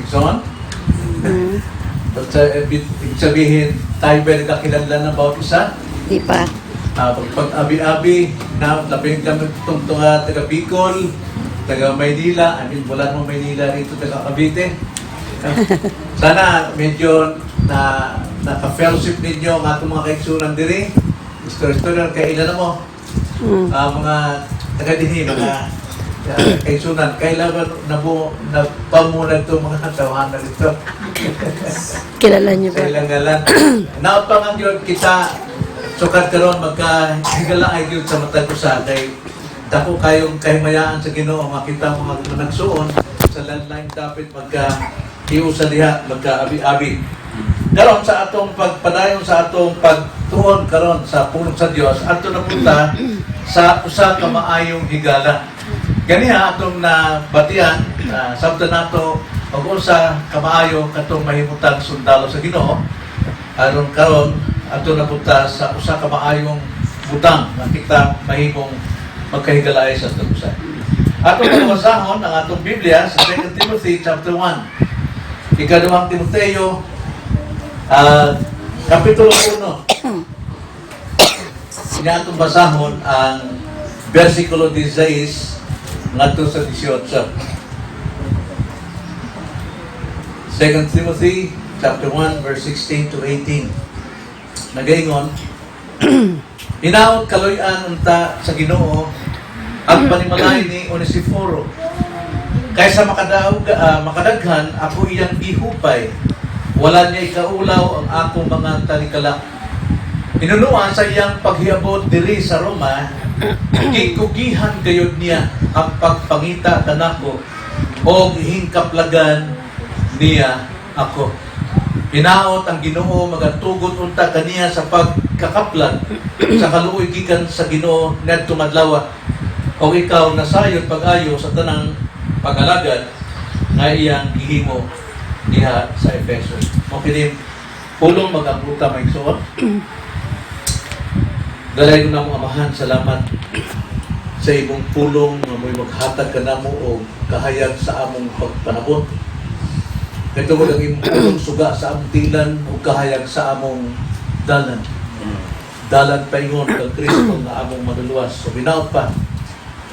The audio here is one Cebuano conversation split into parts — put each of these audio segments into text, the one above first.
Igsoon? But ibig sabihin, tayo ba nagkakilanlan ng bawat isa? Di pa. Pag abi-abi, na labing kami itong taga Bicol, taga Maynila, I mean, wala namang Maynila rito, taga Cavite. Sana medyo na naka-fellowship ninyo ang atong mga kaigsunan diri. Story-story, kailan na mo? Mga taga dinhi, mga kaigsunan, kailan ba na napamunan itong mga tawanan dito? Kilala niyo Sa ba? ilang ngalan. Naot pa nga yun kita sukat karon magkahigala ay gyud sa matag usa kay dako kayong kahimayaan sa Ginoo makita mga nagsuon sa landline dapat magka iusa diha magkaabi-abi. Karon sa atong pagpadayon sa atong pagtuon karon sa pulong sa Dios ato na punta sa usa ka maayong higala. Ganiha atong nabatian sabta nato og unsa kamaayo katong mahimutang sundalo sa Ginoo aron karon ato napunta sa usa ka maayong butang nga kita mahimong magkahigalay sa atong usa. Atong pabasahon ang atong Biblia sa 2 Timothy chapter 1. Ikaduhang Timoteo kapitulo 1. Inya atong basahon ang versikulo 16 ngadto sa 18. 2 Timothy chapter 1 verse 16 to 18. Nagaingon, hinaot kaluy-an unta sa Ginoo ang panimalay ni Onesiforo. Kaysa makadaog, makadaghan ako iyang gihupay. Wala niya ikaulaw ang akong mga tanikala. Hinunuan sa iyang paghiabot diri sa Roma, gikugihan gayud niya ang pagpangita kanako o hingkaplagan niya ako. Hinaot ang Ginoo magatugot unta kaniya sa pagkakaplag sa kaluoy gikan sa Ginoo ngadtong adlaw. O ikaw nasayod pag-ayo sa tanang pag-alagad nga iyang gihimo diha sa Efeso. Mo kini pulong mag-ambuta may igsoon. Dalay ko na mo Amahan, salamat sa imong pulong nga mo'y maghatag ka namo og kahayag sa among pagpanabot. Kay tungod ang imong pulong suga sa among tilan ug kahayag sa among dalan. Dalan paingon kang Kristo nga among maduluwas. So binaot pa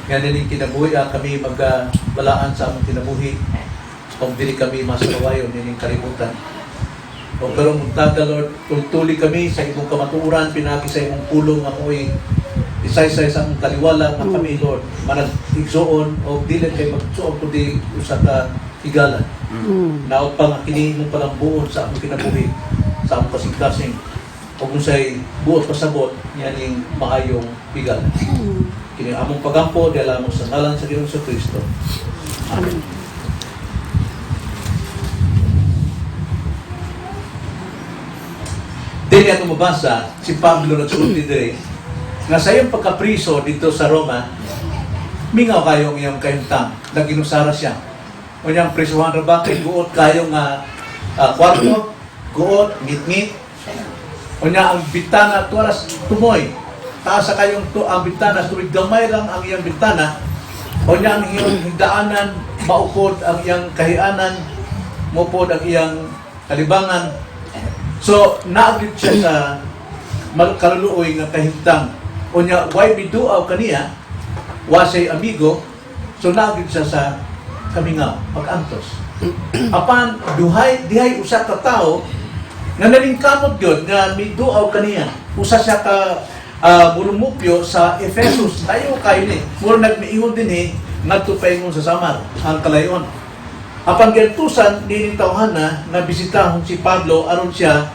nga nining kinabuhi kami magbalaan sa among kinabuhi kung dili kami masalawayon nining kalibutan. O pero muntaga Lord, tultuli kami sa imong kamatuoran pinagi sa imong pulong nga mo'y isaysay sa among taliwala nga kami Lord manag-igsoon o dili kay magsuon kundi usa ka higala. Naot pa nga kini imong palambuon sa among kinabuhi, sa among kasing-kasing o kung say buot pasabot niya maayong higala. Kini among pagampo diha lamang sa ngalan sa Ginoong Kristo. Amen. Dili ato mabasa si Pablo nagsulti diri nga sa iyang pagkapriso dito sa Roma, mingaw kayo ang iyang kahimtang, naginusara siya. O niyang prisuhan ra ba kay guot kayo nga kwarto, guot, ngit-ngit. O niya ang bintana tuwaras tumoy. Taas sa kayong to ang bintana, tuwig gamay lang ang iyang bintana. O niya ang iyang higdaanan, maupod ang iyang kahianan, mupod ang iyang kalibangan. So, naagit siya sa kaluluoy nga kahimtang. O niya, why miduaw kaniya, wa siya'y amigo, so naagit siya sa kamingaw, pag-antos. Apan, duhay, dihay usa ka tawo nga nalingkamot yun, nga miduaw kaniya. Usa siya ka mulumupyo sa Ephesus. Tayo kayo ni. Mura nagmiingon din eh, ngadto paingon sa Samar, ang kalayon. Apan giantusan nining tawhana nga bisitahon si Pablo aron siya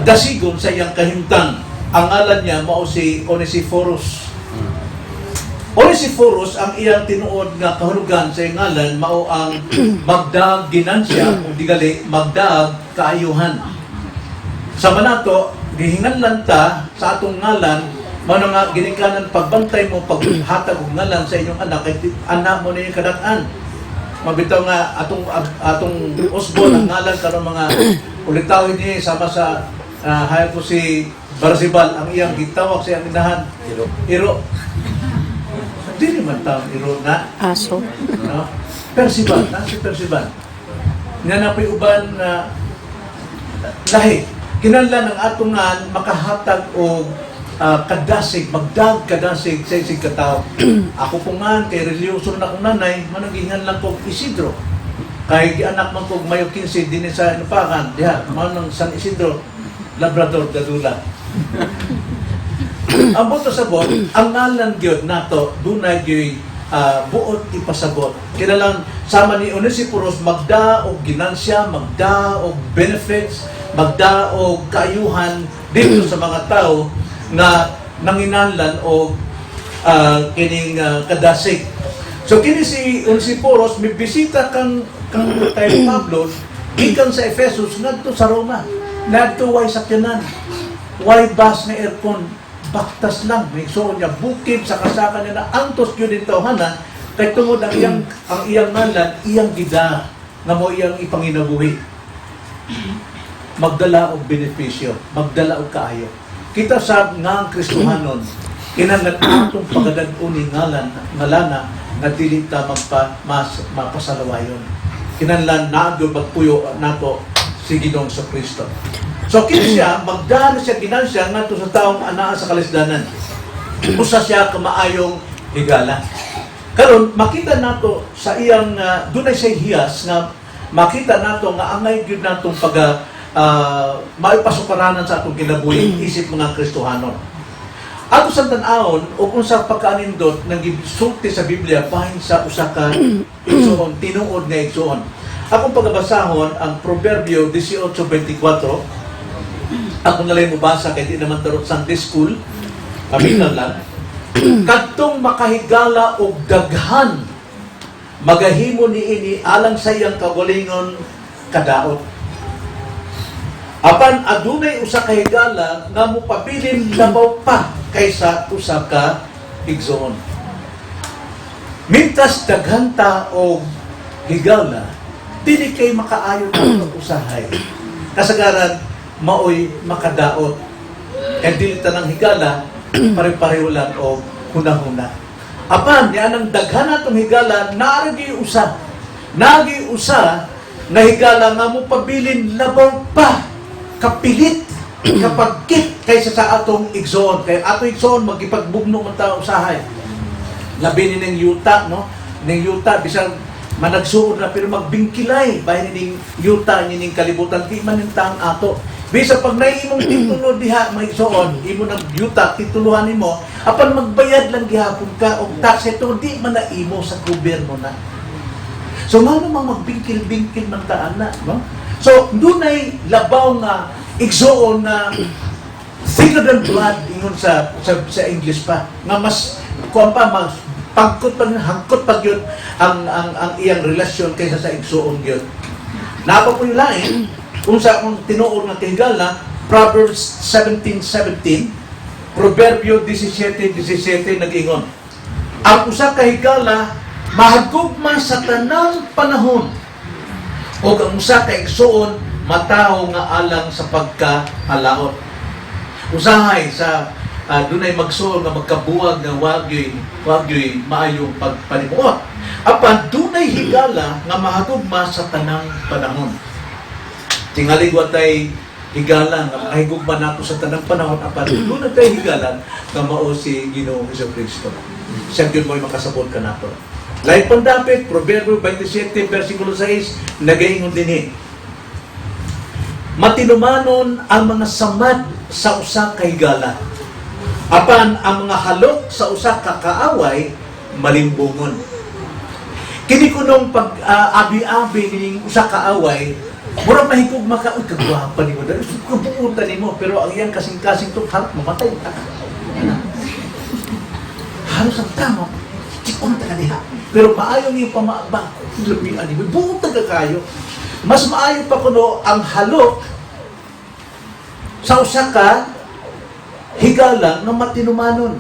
dasigon sa iyang kahimtang. Ang ngalan niya mao si Onesiphorus. Onesiphorus ang iyang tinuod nga kahulugan sa iyang ngalan mao ang magdaag ginansya o digali magdaag kaayuhan. Sa manato gihinganlan ta sa atong ngalan mao na nga ginikanan pagbantay mo paghatag og ngalan sa inyong anak kay anak mo ninyo kadat-an. Mabitaw nga atong atong usbon ang ngalan karon mga ulitawin niya sama sa hayag ko si Barsibal ang iyang gitawag sa iyang inahan Iro. Iro. Dili man taon iro na. Aso. No? Percival, na si Percival. Nga naa poy uban na lahi. Kinahanglan ang atong ngan makahatag og kadasig, magdag kadasig sa isig katawo. Ako po nga, kay religyoso na akong nanay, manang lang ko Isidro. Kay gianak man ko Mayo 15 dinhi sa Inupakan, diha, mao nang San Isidro, Labrador, Dadula. Ang buot sabot, ang ngalan gyud nato, dunay gyud buot ipasabot. Kinalang sama ni Onesiphorus, magda og ginansya, magda og benefits, magda og kaayuhan dito sa mga tao nga nanginahanglan og kining kadasig. So kini si Onesiphorus mibisita kang kay Pablo gikan sa Ephesus ngadto sa Roma. Ngadto way sakyanan. Way bus nga aircon, baktas lang. May suon niya bukid sa kasaka niya na antos gyud in tawhana kay tungod ang iyang ngalan iyang gida nga mo iyang ipanginabuhi. Magdala og benepisyo, magdala og kaayo. Kita sa nga ang Kristohanon, kinahanglan atong pagadag-on ni ngalan, ngalana nga dili ta magpa mas mapasalawayon. Kinahanglan naa gyud magpuyo nato si Ginoong sa Kristo. So kini siya magdala siya ginansya ngadto sa taong anaa sa kalisdanan. Usa siya ka maayong higala. Karon makita nato sa iyang dunay siya hiyas nga makita nato nga angay gyud natong pag maipasukaranan sa atong kinabuhi isip mga Kristohanon. Ato sa tan-awon o kung sa pagkaanindot ng gisulti sa Biblia bahin sa usa ka igsuon, tinuod nga igsuon. Akong pagabasahon ang Proverbio 18:24. Ako na lang mobasa kay di naman tarot Sunday school. Pamingan lang. "Kadtong makahigala og daghan magahimo niini alang sa iyang kaugalingon kadaot. Apan adunay usa ka higala nga mopabilin labaw pa kaysa usa ka igsoon." Mintas daghan ta og higala, dili kay makaayo ta usahay. Kasagaran maoy makadaot. Kay dili tanang higala pare-pareho lang og hunahuna. Apan yan ang daghan natong higala, naa gyud usa. Nagi usa nga higala nga mopabilin labaw pa kapilit kapagkit kaysa sa atong igsoon. Kay atong igsoon magipagbugno man ta usahay. Labi ni ning yuta, no? Ning yuta bisan managsuod na pero magbingkilay bahin ning yuta ni ning kalibutan, di man ning taang ato. Bisa pag naimong titulo diha, may igsoon, imo nang yuta tituluhan nimo, apan magbayad lang gihapon ka og tax, ito di man na imo, sa gobyerno na. So mao mang magbingkil-bingkil man taan na, no? So dunay labaw nga igsoon na thicker than blood ingon sa English pa nga mas kuan pa, mas pagkot pa, hangkot pa gyud ang iyang relasyon kaysa sa igsoon gyud. Naa pa poy lain kung sa akong tinuod nga kahigala, Proverbs 17:17, Proverbio 17:17, nag-ingon: "Ang usa ka higala mahagugma sa tanang panahon ug ang usa ka igsoon matawo nga alang sa pagkaalaot." Usahay sa dunay magsuol nga magkabuwag nga wagyoy maayong pagpanimuot. Apan dunay higala nga mahagugma sa tanang panahon. Tingali wa tay higala nga makahigugma nato sa tanang panahon, apan dunay tay higala nga mao si Ginoong Kristo. Siya gyud mo'y makasabot kanato. Lain pang dapit, Proverbio 27 versikulo 6, nagaingon dinhi: "Matinumanon ang mga samad sa usa ka higala. Apan ang mga halok sa usa ka kaaway malimbungon." Kini kunong pag abi-abi ning usa ka away, murag mahigugma ka, "Uy, kagwapa nimo. Dahil kabuutan nimo," pero ang iyang kasing-kasing to harap mamatay ka. Halos ang tama, chikon ta ka diha. Pero maayo yung pamaaba, labian nimo, buot ka kayo. Mas maayo pa kuno ang halok sa usa ka higala nga matinumanon.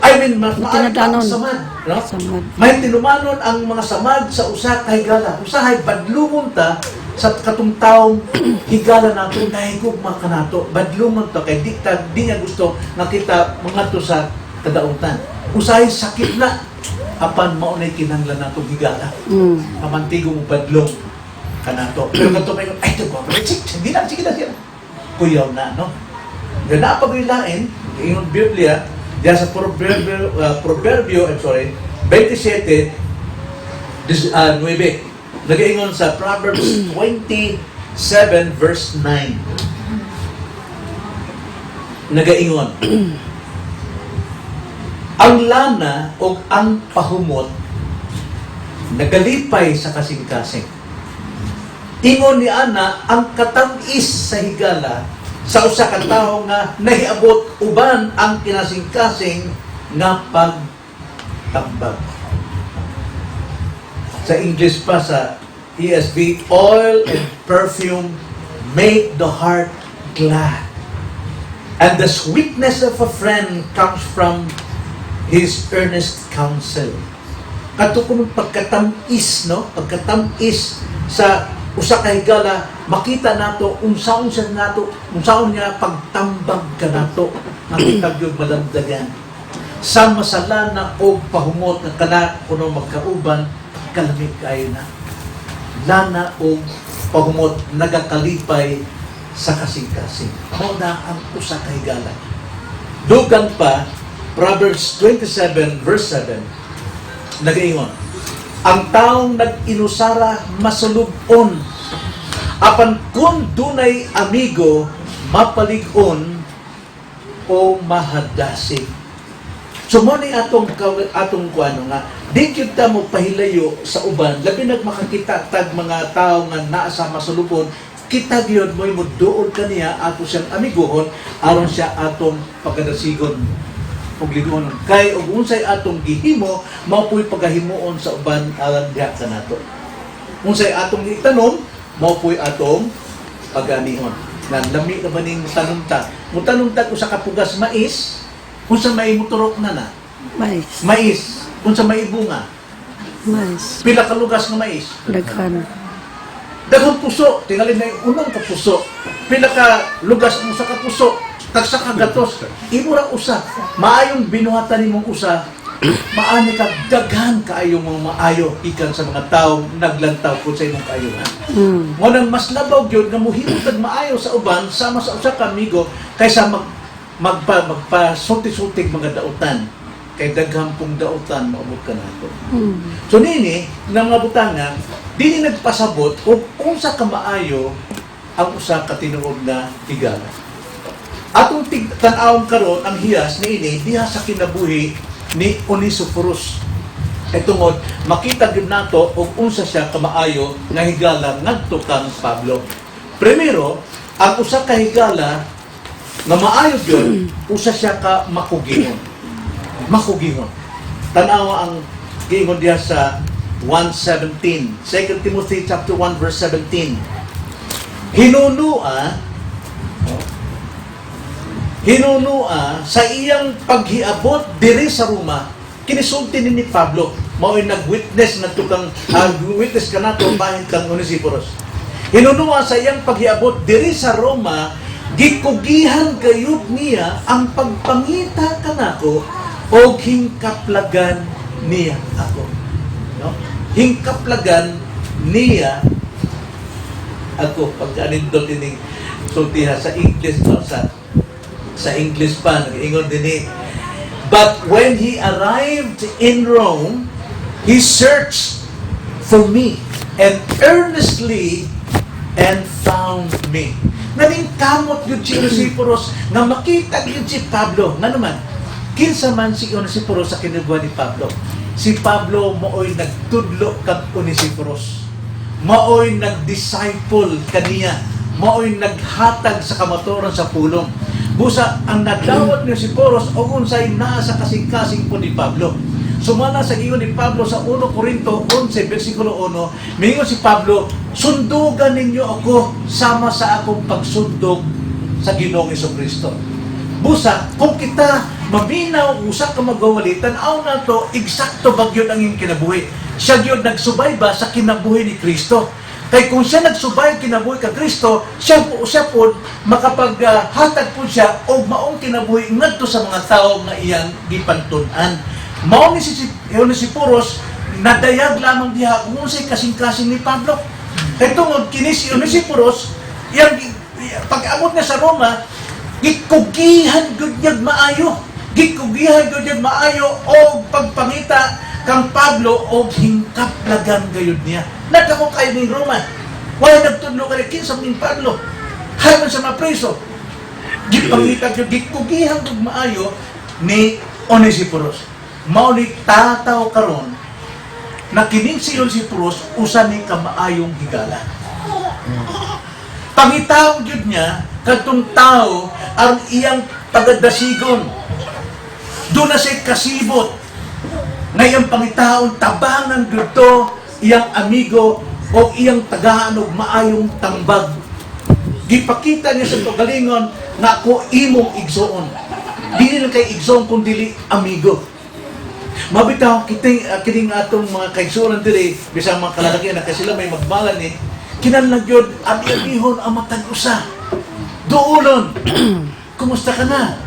I mean, mas maayo pa ang Tinadanon. Samad. No? Samad. May tinumanon ang mga samad sa usa ka higala. Usahay badlungon ta sa katong taong higala nato, nahigugma ka nato. Badlungon ta kay di ta di niya gusto nga kita mangadto sa kadautan. Usahay sakit na, apan mao nay kinahanglan natong higala. Kamantigo mo badlong. Kanato. Pero kadto may, "Ay, ito ko, hindi na, sige na siya." Kuyaw na, no? Nga napaglain, yung Biblia, diya sa Proverbio, I'm sorry, 27, 9. Nagaingon sa Proverbs 27 verse 9. Nagaingon, "Ang lana o ang pahumot nagalipay sa kasing-kasing. Ingon ni ana ang katam-is sa higala sa usa ka tawo nga nahiabot uban ang kinasing-kasing nga pagtambag." Sa English pa, sa ESV, "Oil and perfume make the heart glad. And the sweetness of a friend comes from his earnest counsel." Kato kung pagkatamis, no? Pagkatamis sa usa ka higala, makita nato unsaon siya nato, unsaon niya pagtambag kanato, makita gyud malamdagan. Sama sa lana og pahumot nga kana kuno magkauban, kalami kaayo na. Lana og pahumot nagakalipay sa kasing-kasing. Mao na ang usa ka higala. Dugang pa, Proverbs 27 verse 7, nagaingon, "Ang taong nag-inusara masulub-on, apan kung dunay amigo, mapalig-on o mahadasig." So mo ni atong kuano nga di gyud ta mo pahilayo sa uban, labi nag makakita tag mga tawo nga naa sa masulubon, kita gyud mo'y moduol kaniya, ato siyang amiguhon aron siya atong pagkadasigon ug ligonon, kay ug unsay atong gihimo, mao po'y pagahimuon sa uban alang diha kanato. Unsay atong itanom, mao po'y atong paganihon. Na lami na ba ning tanom ta, mo tanom ta usa ka pugas mais, unsa may muturok na na? Mais. Mais. Unsa may bunga? Mais. Pila ka lugas nga mais? Daghan. Daghang puso, tingali na yung unang kapuso. Pila ka lugas mo sa kapuso, tagsa ka gatos. Imo ra usa. Maayong binuhatan nimong usa, maani ka daghan kaayo mga maayo ikan sa mga tawo naglantaw pud sa imong kaayuhan. Mo nang mas labaw gyud nga mohimo tag maayo sa uban sama sa usa ka amigo kaysa magpa sulti-sultig mga dautan, kay daghan pong dautan maabot ka nato. So nini nga mga butanga dini nagpasabot og unsa ka maayo ang usa ka tinuod nga higala. Atong tan-awon karon ang hiyas niini diha sa kinabuhi ni Onesiphorus. Kay tungod makita gyud nato og unsa siya kamaayo nga higala ngadto kang Pablo. Primero, ang usa ka higala nga maayo gyud, usa siya ka makugihon. Makugihon. Tan-awa ang giingon diha sa 1:17. 2 Timothy chapter 1 verse 17. Hinunua sa iyang paghiabot diri sa Roma, kinisulti ni Pablo, mao'y nag-witness na kang witness kanato bahin kang Onesiphorus. Hinunua sa iyang paghiabot diri sa Roma, gikugihan gayud niya ang pagpangita kanako og hingkaplagan niya ako. No? Hingkaplagan niya ako. Pagkanindot ining sultiha sa English, no, sa English pa nag-ingon dinhi, "But when he arrived in Rome, he searched for me and earnestly and found me." Naning kamot yun si Onesiphorus nga makita yun si Pablo. Nga naman, kinsa man si Onesiphorus sa kinabuhi ni Pablo? Si Pablo maoy nagtudlo kang Onesiphorus. Maoy nagdisciple kaniya. Maoy naghatag sa kamatuoran sa pulong. Busa ang nadawat ni Onesiphorus og unsay naa sa kasing-kasing po ni Pablo. Sumala sa ingon ni Pablo sa 1 Corinto 11 versikulo 1, mingon si Pablo, "Sundugan ninyo ako sama sa akong pagsundog sa Ginoong Kristo." Busa, kung kita maminaw usa ka magwawali, tan-aw nato eksakto ba gyud ang iyong kinabuhi. Siya gyud nagsubay ba sa kinabuhi ni Kristo? Kay kung siya nagsubay kinabuhi ka Kristo, siya po makapaghatag po siya og maong kinabuhi ngadto sa mga tawo nga iyang gipantun-an. Mao ni si Onesiphorus nadayag lamang diha kung unsay kasing-kasing ni Pablo. Kay tungod kini si Onesiphorus, iyang pag-abot niya sa Roma, gikugihan gud niya maayo. Gikugihan gud niya maayo og pagpangita kang Pablo og hingkaplagan gayud niya. Nagkako kayo ning Roma. Wala nagtudlo kani kinsa ning Pablo. Haman sa mga preso. Gipangita gyud, gikugihan gud maayo ni Onesiphorus. Mao ni tataw karon na kining si Onesiphorus usa ni kamaayong higala. Pangitaon gyud niya kadtong tao ang iyang pagadasigon. Doon na siya kasibot. Nga iyang pangitaon, tabangan gyud to iyang amigo o iyang tagaan og maayong tambag. Gipakita niya sa kaugalingon nga ako imong igsoon. Dili lang kay igsoon kung dili amigo. Mabitaw kiting kining atong mga kaigsuonan diri, bisan mga kalalaki na kasi sila may magbalan ni kinahanglan gyud abi-abihon ang matag usa. Duolon. Kumusta ka na?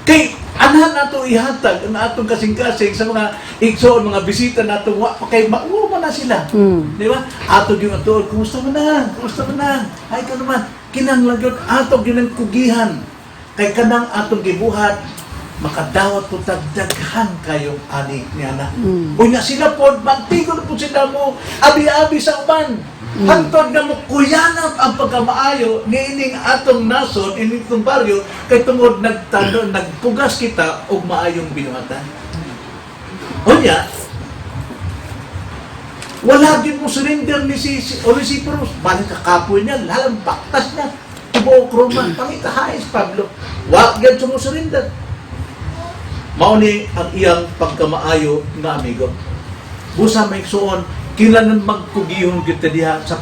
Kay anahan nato ihatag ang atong kasing-kasing sa mga igsoon, mga bisita nato, wa pa kay mauwa man na sila. Di ba? Ato gyud atuol, "Kumusta man na? Kumusta man na?" Ay ka naman, kinahanglan gyud ato gyud ang kugihan. Kay kanang atong gibuhat, makadawat po tagdaghan kayong ani niya na. Unya sila po, magtigo na po sila mo, abi-abi sa uban. Hangtod na mo kuyanap ang pagkamaayo niining atong nasod, ining itong baryo, kay tungod nagtano, nagpugas kita og maayong binuhatan. Unya, wala din mo surrender ni si Onesiphorus. Balik kakapoy niya, lalang baktas niya. Tibuok Roma, pangitahais Pablo. Wa gyud sumusurrender. Mao ni ang iyang pagkamaayo nga amigo. Busa may suon, kinahanglan magkugihon kita diha sa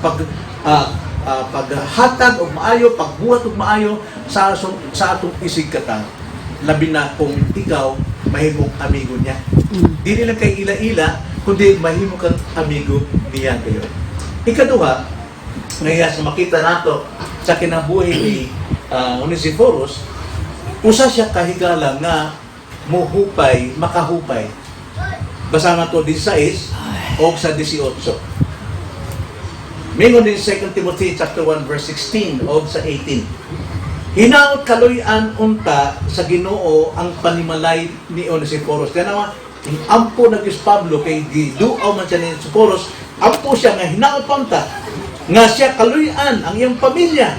paghatag og maayo, pagbuhat og maayo sa atong isig katao. Labi na kung ikaw mahimong amigo niya. Dili lang kay ila-ila, kundi mahimo kang amigo niya kayo. Ikaduha, ngaya sa makita nato sa kinabuhi ni Onesiphorus, usa siya kahigala nga muhupay, makahupay. Basa nga to 16 o sa 18. Mingon din 2 Timothy chapter 1 verse 16 o sa 18. Hinaot kaluy-an unta sa Ginoo ang panimalay ni Onesiphorus. Kaya naman, ampo na Diyos Pablo kay giduaw man siya ni Onesiphorus, ampo siya nga hinaot pa unta nga siya kaluy-an ang iyang pamilya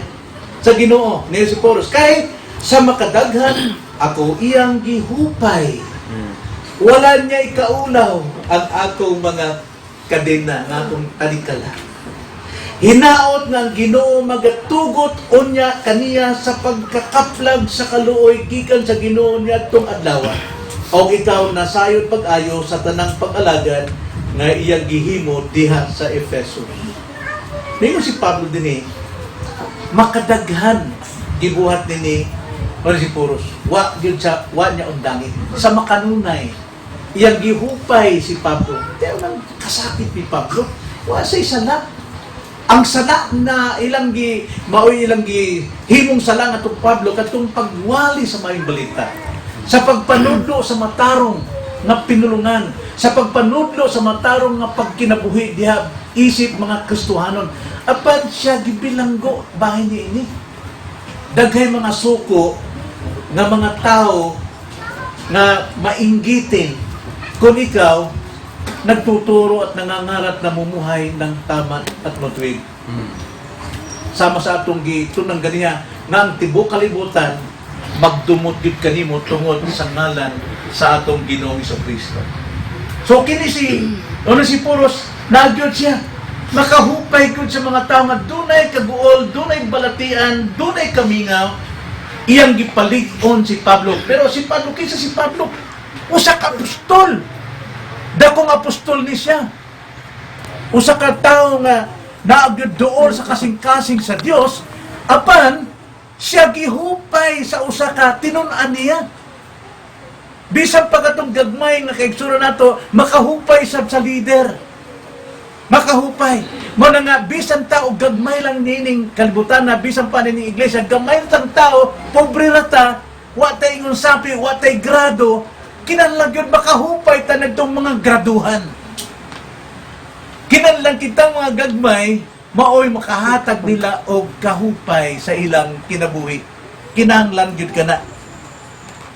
sa Ginoo ni Onesiphorus. Kay sa makadaghan ako iyang gihupay. Wala niya ikaulaw ang akong mga kadena, ang akong talikala. Hinaot nga ang Ginoo magatugot unya kaniya sa pagkakaplag sa kaluoy gikan sa Ginoo niadtong adlaw. Og ikaw nasayod pag-ayo sa tanang pag-alagad nga iyang gihimo diha sa Efeso. Ningon si Pablo dinhi, makadaghan gibuhat nini Onesiphorus. Wa gyud siya, wa niya undangi. Sa makanunay, iyang gihupay si Pablo. Pero nang kasakit ni Pablo, wa say sala. Ang sala na ilang gi maoy ilang gi himong sala nga tong Pablo katong pagwali sa maayong balita. Sa pagpanudlo sa matarong nga pinulungan, sa pagpanudlo sa matarong nga pagkinabuhi diha isip mga Kristohanon. Apan siya gibilanggo bahin ni ini. Daghay mga suko nga mga tao nga mainggitin kung ikaw nagtuturo at nangangarat na mumuhay ng tama at matuwid. Sama sa atong gitunang ganiya nga ang tibuok kalibutan magdumot gyud kanimo tungod sa ngalan sa atong Ginoong Kristo. So kini si Onesiphorus, nagyod siya. Makahupay gyud sa mga tao nga dunay kaguol, dunay balatian, dunay kamingaw, iyang gipalig-on si Pablo. Pero si Pablo, kinsa si Pablo? Usa ka apostol. Dakong apostol ni siya. Usa ka tawo nga naagyod doon sa kasing-kasing sa Dios, apan siya gihupay sa usa ka tinun-an niya. Bisan pa katong gagmay nga kaigsuonan nato, makahupay sab sa leader. Makahupay. Mo na nga, bisan tao, gagmay lang nining kalibutan na, bisan pa nining iglesia, gamay tang tao, pobre ra ta, wa tay ingon sapi, wa tay grado, kinahanglan gyud makahupay ta nagtong mga graduhan. Kinahanglan kitang mga gagmay maoy makahatag nila og kahupay sa ilang kinabuhi. Kinahanglan gyud kana.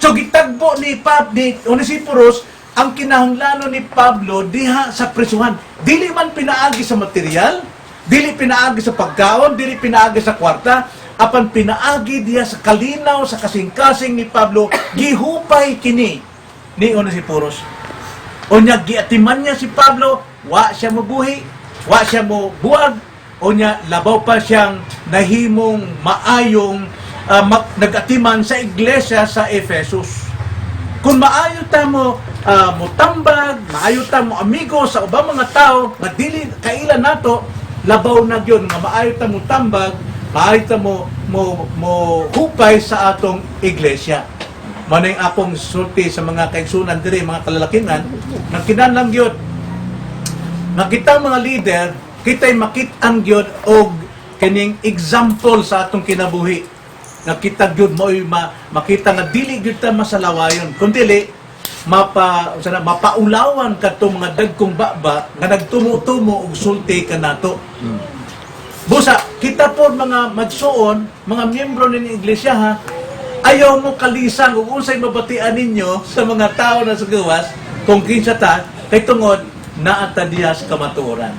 So gitagbo ni Pab ni Onesiphorus ang kinahanglanon ni Pablo diha sa prisuhan. Dili man pinaagi sa material, dili pinaagi sa pagkaon, dili pinaagi sa kwarta, apan pinaagi diha sa kalinaw, sa kasing-kasing ni Pablo, gihupay kini ni Onesiphorus. Unya giatiman niya si Pablo, wa siya mobuhi, wa siya mo buag, unya labaw pa siyang nahimong maayong nagatiman sa iglesia sa Ephesus. Kung maayo ta mo motambag, maayo ta mo amigo sa ubang mga tao nga dili kaila nato, labaw na gyud nga maayo ta mo tambag, maayo ta mo mo mo hupay sa atong iglesia. Mao na yung akong sulti sa mga kaigsunan diri, mga kalalakinan, nga kinahanglan gyud nga kitang mga leader, kita'y makit-an gyud og kining example sa atong kinabuhi. Nga kita gyud mo'y makita nga dili gyud ta masalawayon, kundi mapa sana mapaulawan kadtong mga dagkong baba nga nagtumo-tumo og sulti kanato. Busa, kita po mga magsuon, mga miyembro ng iglesia ha, ayaw mo kalisang ug unsay mabatian ninyo sa mga tao na sa gawas kung kinsa ta kay tungod naa ta diha sa kamatuoran.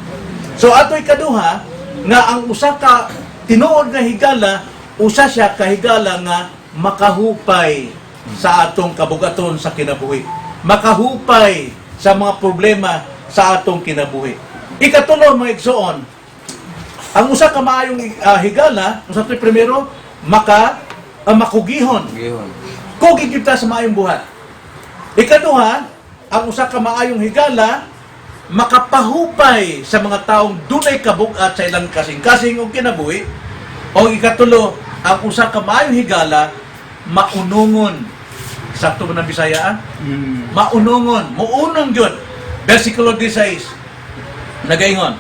So atoy kaduha nga ang usa ka tinuod nga higala, usa siya ka higala nga makahupay sa atong kabugaton sa kinabuhi. Makahupay sa mga problema sa atong kinabuhi. Ikatulo, mga igsoon, ang usa ka maayong higala, usa to'y primero, makugihon. Gihon. Kugi gyud ta sa maayong buhat. Ikaduha, ang usa ka maayong higala makapahupay sa mga taong dunay kabug-at sa ilang kasing-kasing og kinabuhi. O ikatulo, ang usa ka maayong higala maunungon. Sakto ba ng Bisaya, ah? Maunungon, muunong gyud. Versikulo 16. Nagaingon: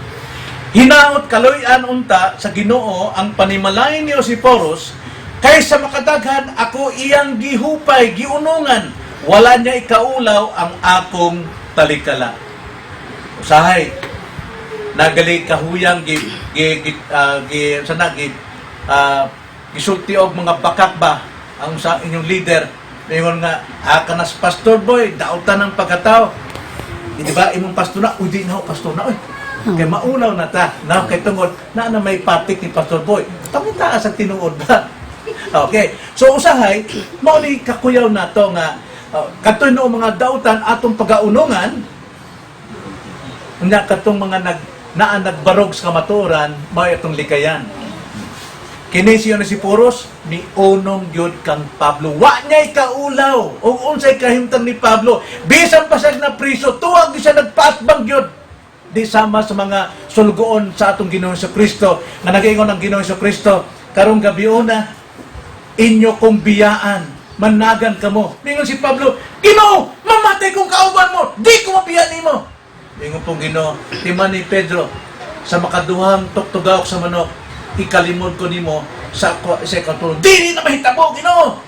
"Hinaot kaluy-an unta sa Ginoo ang panimalay ni Onesiphorus kay sa makadaghan ako iyang gihupay, giunungan. Wala niya ikaulaw ang akong talikala." Usahay, nagali kahuyang gi gi gi, gi sana gi gisulti og mga bakak ba ang sa inyong leader. Ingon nga, ah, kanas pastor boy, dautan ng pagkatao. Di ba imong pastor na, uy, di na ako pastor na, uy. Kay maulaw na ta, na kay tungod na na may patik ni Pastor Boy. Pangita sa tinuod ba? Okay. So usahay, mao ni kakuyaw nato nga kadtoy noong mga dautan atong pagaunungan, unya katong mga nag naa nagbarog sa kamatuoran, mao atong likayan. Kini si Onesiphorus, ni unong gyud kang Pablo. Wa niya'y kaulaw ug unsay kahimtang ni Pablo. Bisan pa siya na priso, tuwag gyud siya nagpaatbang gyud. Di sama sa mga sulgoon sa atong Ginoong Kristo nga nagaingon ang Ginoong Kristo, "Karong gabiuna inyo kong biyaan, managan kamo." Ningon si Pablo, "Ginoo, mamatay kong kauban mo, di ko mabiya nimo." Ningon pong Ginoo, "Timan ni Pedro, sa makaduhang tuktugaok sa manok, ikalimod ko nimo sa ikatulo." "Dili na mahitabo, Ginoo."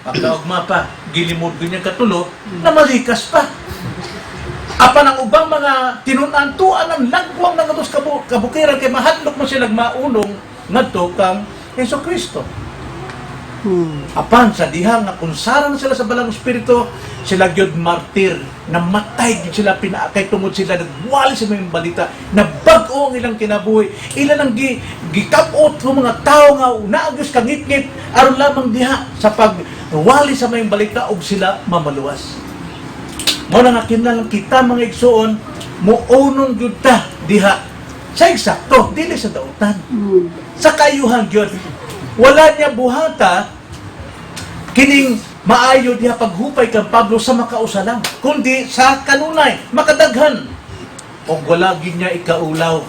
Pagkaugma pa, gilimod ko niya katulo, na malikas pa. Apan ang ubang mga tinunan, tuan ang lagwang ng atos kabukiran kay mahadlok mo sila maunong ngadto kang Hesus Kristo. Apan sa diha nga kung na sila sa balang espiritu, sila gyud martir, namatay gyud sila pinaakay tungod sila nagwali sa mga balita, na bag-o ang ilang kinabuhi, ilan ang gikab-ot ng mga tao nga naagos kangitngit aron lamang diha sa pagwali sa mga balita og sila mamaluwas. Mao na nga kinahanglan kita mga igsuon muunong gyud ta diha sa eksakto, dili sa dautan. Sa kayuhan gyud. Wala niya buhata kining maayo diha paghupay kang Pablo sa makausa lang, kundi sa kanunay, makadaghan. Og wala gyud niya ikaulaw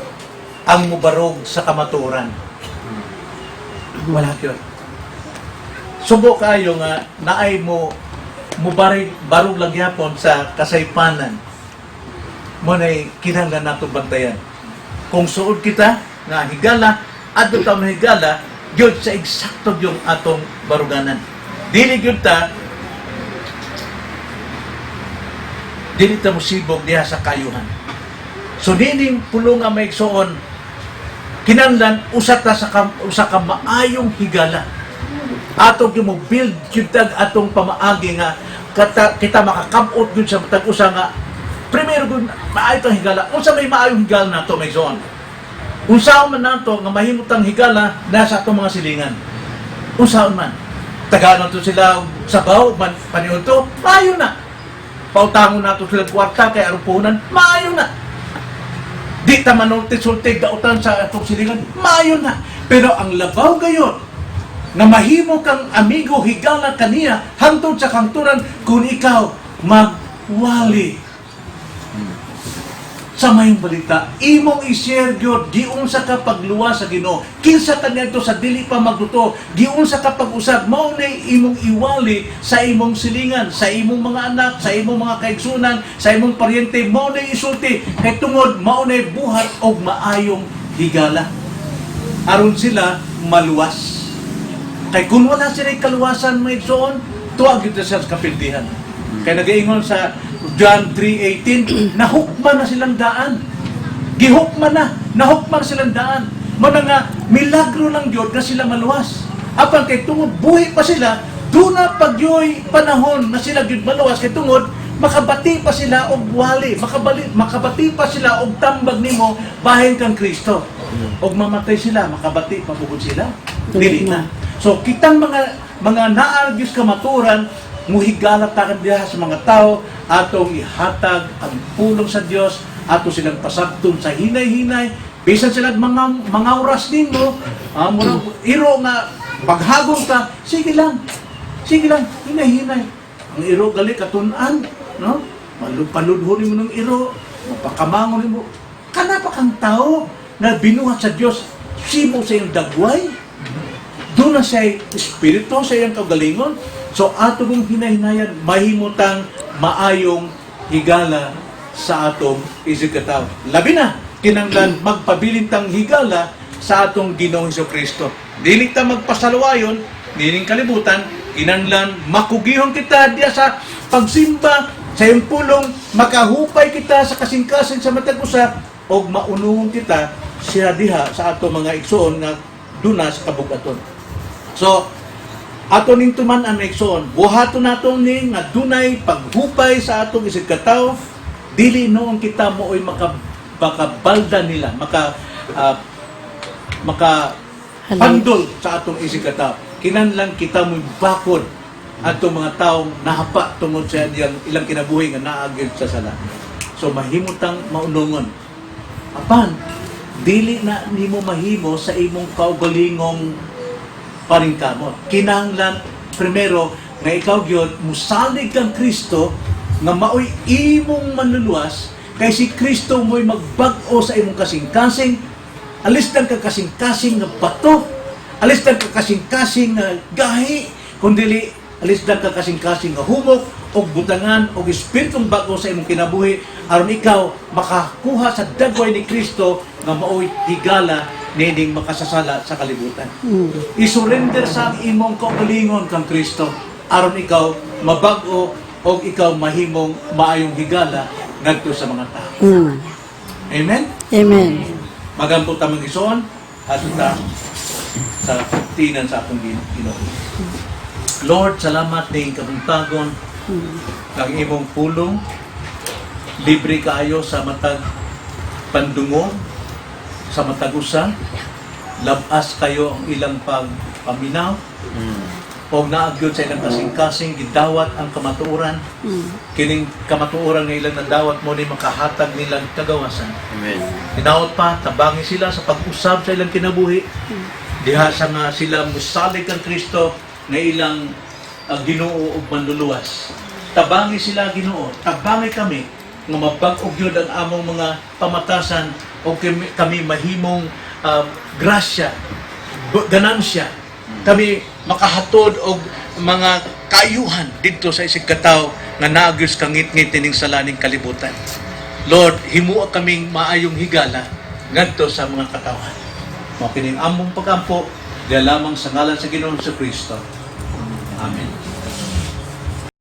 ang mubarog sa kamatuoran. Wala gyud. Subo kayo nga naay mo mubarig barog lang gyapon sa kasaypanan. Mo nay kinahanglan nato bantayan. Kung suod kita nga higala, adto ta mahigala gyud sa eksakto yung atong baruganan. Dili gyud ta dili ta mosibog diha sa kayuhan. So nining pulong nga, mga igsoon, kinahanglan usa ta sa usa ka maayong higala. Ato gyud mo build gyud tag atong pamaagi nga kita makakabot gyud sa matag usa nga primero gyud maayo tang higala. Unsa may maayong higala nato, mga igsoon? Unsaon man nato nga mahimutang higala nasa atong mga silingan? Unsaon man? Taganon to sila og sabaw man paniud to, maayo na. Pautangon nato sila kwarta kay aron puhunan, maayo na. Di ta manulti-sulti dautan sa atong silingan, maayo na. Pero ang labaw gayon, nga mahimo kang amigo, higala kaniya hangtod sa kahangturan, kung ikaw magwali sa mayong balita, imong i-share gyud giunsa ka pagluwas sa Ginoo, kinsa ka niadto sa dili pa magtotoo, giunsa ka pag-usab. Mao nay imong iwali sa imong silingan, sa imong mga anak, sa imong mga kaigsunan, sa imong paryente. Mao nay isulti kay tungod mao nay buhat og maayong higala aron sila maluwas. Kay kung wala sila kaluwasan, mga igsoon, tuwa gyud sila sa kapildihan. Kay nagaingon sa John 3:18, nahukman na silang daan. Gihukman na, nahukman silang daan. Mao na nga, milagro lang gyud nga sila maluwas. Apan kay tungod buhi pa sila, duna pa gyoy panahon na sila gyud maluwas kay tungod makabati pa sila og wali, makabati pa sila og tambag nimo bahin kang Kristo. Og mamatay sila, makabati pa pugod sila? Dili na. So kitang mga naa gyud kamatuoran, muhigala ta diha sa mga tao, atong ihatag ang pulong sa Dios, ato silang pasabton sa hinay-hinay, bisan sila mga oras nimo, murag iro nga paghagong ka, sige lang. Sige lang, hinay-hinay. Ang iro gali katun-an, no? Paludhon nimo ng iro, mapakamangon nimo. Kana pa kang tao na binuhat sa Dios, simo sa iyong dagway. Doon na siya espiritu sa iyang kaugalingon. So ato mong hinahinayan, mahimutang maayong higala sa atong isigkatawo. Labi na, kinanglan magpabilin tang higala sa atong Ginoong Kristo. Dili ta magpasaluwayon nining kalibutan, kinanglan makugihon kita diya sa pagsimba sa iyong pulong, makahupay kita sa kasing-kasing sa matag usa, og maunungon kita siya diha sa ato mga igsoon nga duna sa kabugaton. So, ato ning tuman-an, mga igsoon, buhaton nato ning nga dunay paghupay sa atong isig katawo, dili noon kita mooy makabalda nila, maka Halay. pandol sa atong isig katawo. Kinahanglan kita mo'y bakod atong mga taong nahapa tungod sa ilang kinabuhi nga naa gyud sa sala. So mahimutang maunungon. Apan, dili na nimo mahimo sa imong kaugalingong paningkamot. Kinahanglan primero nga ikaw gyud musalig kang Kristo nga maoy imong manluluwas, kay si Kristo mo'y magbag-o sa imong kasing-kasing. Alis lang ka kasing-kasing nga bato, alis lang ka kasing-kasing nga gahi, kundili alis lang ka kasing-kasing nga humok og butangan og espiritong bag-o sa imong kinabuhi aron ikaw makakuha sa dagway ni Kristo nga maoy higala nining makasasala sa kalibutan. I-surrender sa imong kaugalingon kang Kristo aron ikaw mabag-o og ikaw mahimong maayong higala ngadto sa mga tao. Amen. Amen. Magampo ta, mga igsoon, ato ta sa tinan sa atong Ginoo. Lord, salamat ning kabuntagon ang imong pulong, libre kaayo sa matag pandungog, sa matag usa, labas kayo ang ilang pagpaminaw og naa gyud sa ilang kasing-kasing gidawat ang kamatuoran. Kining kamatuoran nga ilang nadawat mo ni makahatag nilang kagawasan. Amen. Hinaot pa, tabangi sila sa pag-usab sa ilang kinabuhi. Diha sa nga sila musalig kang Kristo nga ilang Ginoo ug manluluwas. Tabangi sila, Ginoo, tabangi kami nga mabag-o gyud ang among mga pamatasan o kami mahimong grasya, ganansya. Kami makahatod og mga kaayuhan didto sa isig katawo nga naa gyud sa kangitngit ining salaning kalibutan. Lord, himua kaming maayong higala ngadto sa mga katawhan. Mao kining among pagampo diya lamang sa ngalan sa Ginoong Kristo. Amen.